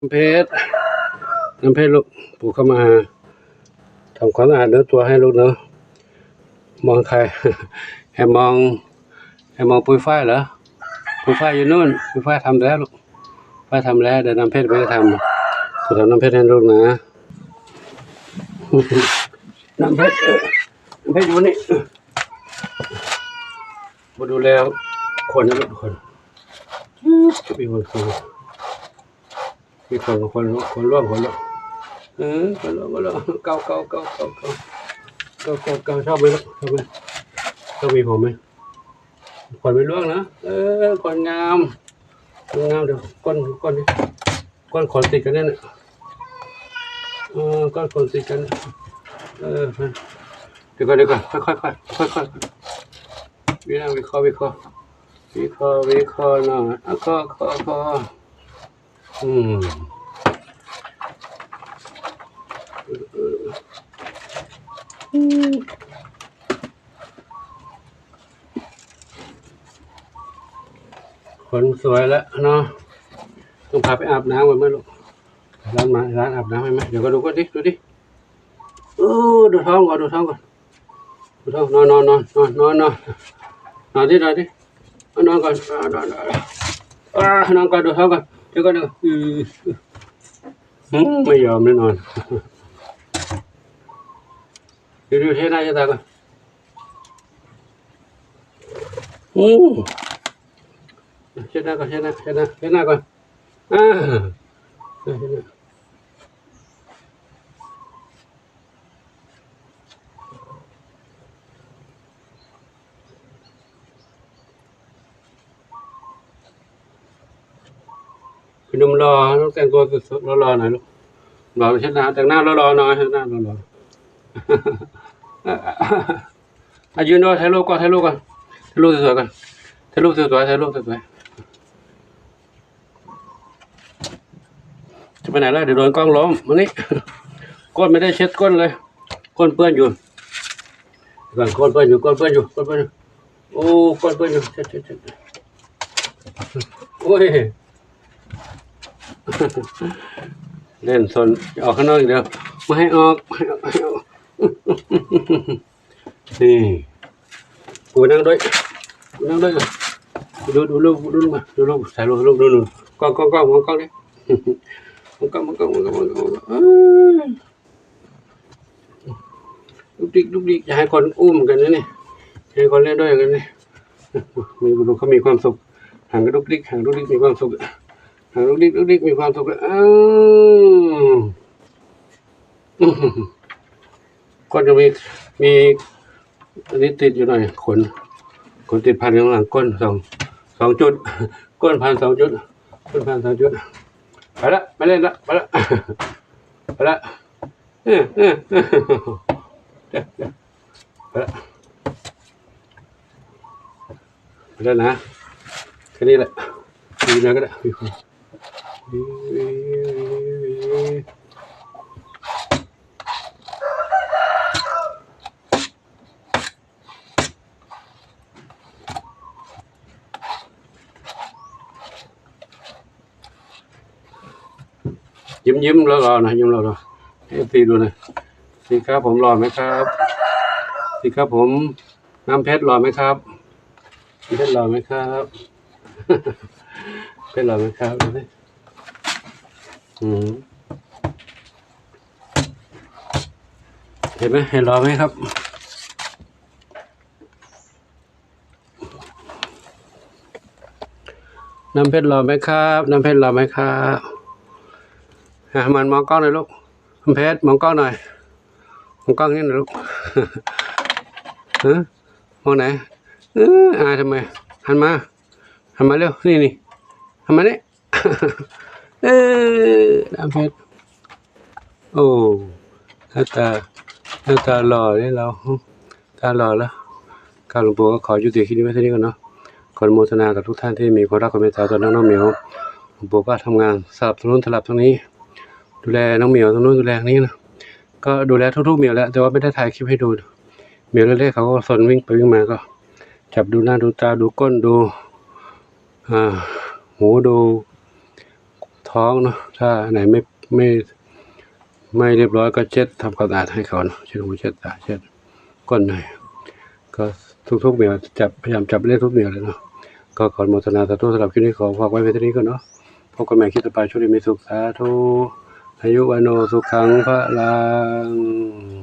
ນ້ຳເພັດ ນ້ຳເພັດລູກ ປູເຂົ້າມາ ທຳຄວາມສະອາດເນື້ອຕົວໃຫ້ລູກເນາະ ມອງໃຄ ໃຫ້ມອງ ໃຫ້ມອງປຸ້ຍຝ້າຍເນາະ ປຸ້ຍຝ້າຍຢູ່ໂນ້ນ ປຸ້ຍຝ້າຍທຳແລ້ວລູກ ຝ້າຍທຳແລ້ວ ແຕ່ນ້ຳເພັດບໍ່ໄດ້ທຳ ປູທຳນ້ຳເພັດໃຫ້ລູກນະ ນ້ຳເພັດ ນ້ຳເພັດຢູ່ນີ້ ບໍ່ດູແລຄົນນະລູກ ຄົນ ມີຄົນ ມີຄົນ ຄົນ ຄົນລ່ວງ ຄົນລ່ວງ ເອີ ຄົນລ່ວງ ຄົນລ່ວງ ເກົາ ເກົາ ເກົາ ເກົາ ເກົາ ເກົາ ເກົາ ເຊົາໄປລູກ ເຊົາໄປ ເຊົາໄປ ຫົວໄປ ຄົນໄປລ່ວງນະ ເອີ ຄົນງາມ ຄົນງາມ ດຽວ ກົ້ນ ກ້ອນນີ້ ກ້ອນຂົນຕິດກັນແນ່ນະ ເອີ ກ້ອນຂົນຕິດກັນ ເອີ ດຽວກ່ອນ ດຽວກ່ອນ ຄ່ອຍໆ ຄ່ອຍໆ ວິເຄາະ ວິເຄາະ ວິເຄາະ ວິເຄາະ ວິເຄາະໜ້ອຍ ອາ ເຄາະ ເຄາະ ເຄາະ ອືມ ຄົນສວຍແລ້ວເນາະ ຕ້ອງພາໄປອາບນ້ຳກ່ອນໄໝລູກ ຮ້ານມາ ຮ້ານອາບນ້ຳໃຫ້ໄໝ ດຽວກໍດູກ່ອນຕິ ດູຕິ ເອີ ດູທ້ອງກ່ອນ ດູທ້ອງກ່ອນ ດູທ້ອງ ນອນ ນອນ ນອນ ນອນ ນອນ ນອນ ນອນຕິ ນອນຕິ ເອົາ ນອນກ່ອນ ອາ ນອນ ນອນ ອາ ນອນກ່ອນ ດູທ້ອງກ່ອນ ດຽວກ່ອນ ດຽວ ອື ອື ອື ໄມ່ຍອມແນ່ນອນ ດຽວ ດຽວ ເທໜ້າເທຕາກ່ອນ ອື ເທໜ້າກ່ອນ ເທໜ້າ ເທໜ້າ ເທໜ້າກ່ອນ ອາ ເທໜ້າ ເປັນໜຸ່ມຫຼໍ່ ຕ້ອງແຕ່ງຕົວຫຼໍ່ໆ ໜ້ອຍລູກ ຫຼໍ່ ເຮັດໜ້າ ແຕ່ງໜ້າຫຼໍ່ໆ ໜ້ອຍ ເຮັດໜ້າຫຼໍ່ໆ ອາ ຢືນໂດ ຖ່າຍຮູບກ່ອນ ຖ່າຍຮູບກ່ອນ ຖ່າຍຮູບສວຍໆ ກ່ອນ ຖ່າຍຮູບສວຍໆ ຖ່າຍຮູບສວຍໆ. ຈະໄປໄຫນລະ ດຽວໂດນກ້ອງລົ້ມ ມານີ້ ກົ້ນໄມ່ໄດ້ເຊັດກົ້ນເລີຍ ກົ້ນເປື້ອນຢູ່ ກ່ອນ ກົ້ນເປື້ອນຢູ່ ກົ້ນເປື້ອນຢູ່ ກົ້ນເປື້ອນຢູ່ ໂອ້ ກ້ນເປື້ອນຢູ່ ເຊັດໆໆ ໂອ້ຍ ເລ່ນສົນ ອອກຂ້າງນອກອີກແລ້ວ ບໍ່ໃຫ້ອອກ ບໍ່ໃຫ້ອອກ ບໍ່ໃຫ້ອອກ. ນີ້ ປູນັ່ງດ້ວຍ ປູນັ່ງດ້ວຍ ດູ ດູລູກ ດູລູກມາ ດູລູກ ຖ່າຍຮູບ ລູກ ດູ ດູ ກ້ອງ ກ້ອງ ກ້ອງ ມອງກ້ອງນີ້ ມອງກ້ອງ ມອງກ້ອງ ມອງກ້ອງ ມອງກ້ອງ ເອີຍ ດຸກດິກ ດຸກດິກ ຢາກໃຫ້ຄົນອຸ້ມກັນນະນີ້ ຢາກໃຫ້ຄົນເລ່ນດ້ວຍກັນນີ້ ມີ ລູກເຂົາມີຄວາມສຸກ ຫາງກະດຸກດິກ ຫາງດຸກດິກມີຄວາມສຸກ ຫາງດຸກດິກ ດຸກດິກມີຄວາມສຸກ ເອີ ກ້ນຍັງມີ ມີອັນນີ້ຕິດຢູ່ໜ້ອຍ ຂົນ ຂົນຕິດພັນຢູ່ຂ້າງຫຼັງກົ້ນ ສອງ ສອງຈຸດ ກົ້ນພັນສອງຈຸດ ກົ້ນພັນສອງຈຸດ ໄປລະ ໄປເລີຍລະ ໄປລະ ໄປລະ ເອີ ເອີ ເອີ ໄປລະ. ແລ້ວນະ ແຄ່ນີ້ແຫຼະ ດີໜ້ອຍກໍໄດ້ ยิ้มๆ หล่อๆ หน่อย ยิ้มหล่อๆ ให้เอฟซีดูหน่อย สวัสดีครับผม หล่อไหมครับ สวัสดีครับผม น้ำเพชรหล่อไหมครับ น้ำเพชรหล่อไหมครับ เพชรหล่อไหมครับ ดูสิ อืม เห็นไหม เห็นหล่อไหมครับ น้ำเพชรหล่อไหมครับ น้ำเพชรหล่อไหมครับ อ่ะ มันมองกล้องหน่อยลูก น้ำเพชรมองกล้องหน่อย มองกล้องนี่หน่อยลูก ฮะ มองไหน เออ อายทำไม หันมา หันมาเร็ว นี่ นี่ หันมานี่ ເອີ ນ້ຳເພັດ ໂອ້ ໜ້າຕາ ໜ້າຕາຫຼໍ່ເດ້ລາວ ຕາຫຼໍ່ລະ ກາບຫຼວງປູ່ກໍຂໍຍຸຕິຄລິບນີ້ໄວ້ເທົ່ານີ້ກ່ອນເນາະ ຂໍອະນຸໂມທະນາກັບທຸກທ່ານທີ່ມີຄວາມຮັກຄວາມເມດຕາຕໍ່ນ້ອງໆ ໝຽວ ຫຼວງປູ່ກໍທຳງານສະໜັບສະໜູນສຳລັບທາງນີ້ ດູແລນ້ອງໝຽວ ທາງໂນ້ນດູແລທາງນີ້ນະ ກໍດູແລທຸກໆ ໝຽວແຫຼະ ແຕ່ວ່າໄມ່ໄດ້ຖ່າຍຄລິບໃຫ້ດູ ໝຽວເລັກໆ ເຂົາກໍສົນ ວິ່ງໄປວິ່ງມາ ກໍຈັບດູໜ້າດູຕາ ດູກົ້ນ ດູ ອ່າ ຫູ ດູ ທ ທ້ອງເນາະ ຖ້າອັນໃດໄມ່ ໄມ່ ໄມ່ຮຽບຮ້ອຍກໍເຊັດ ທຳຄວາມສະອາດໃຫ້ເຂົາເນາະ ເຊັດຫູເຊັດຕາເຊັດກົ້ນໃຫຍ່ ກໍທຸກໆແມວຈັບ ພະຍາຍາມຈັບໃຫ້ໄດ້ທຸກແມວແຫຼະເນາະ. ກໍຂໍອະນຸໂມທະນາສາທຸ ສຳລັບຄລິບນີ້ຂໍຝາກໄວ້ພຽງເທົ່ານີ້ກ່ອນເນາະ. ພົບກັນໃໝ່ຄລິບຕໍ່ໄປ ໂຊກດີມີສຸກ ສາທຸ ອາຍຸ ວັນໂນ ສຸຂັງ ພະລັງ.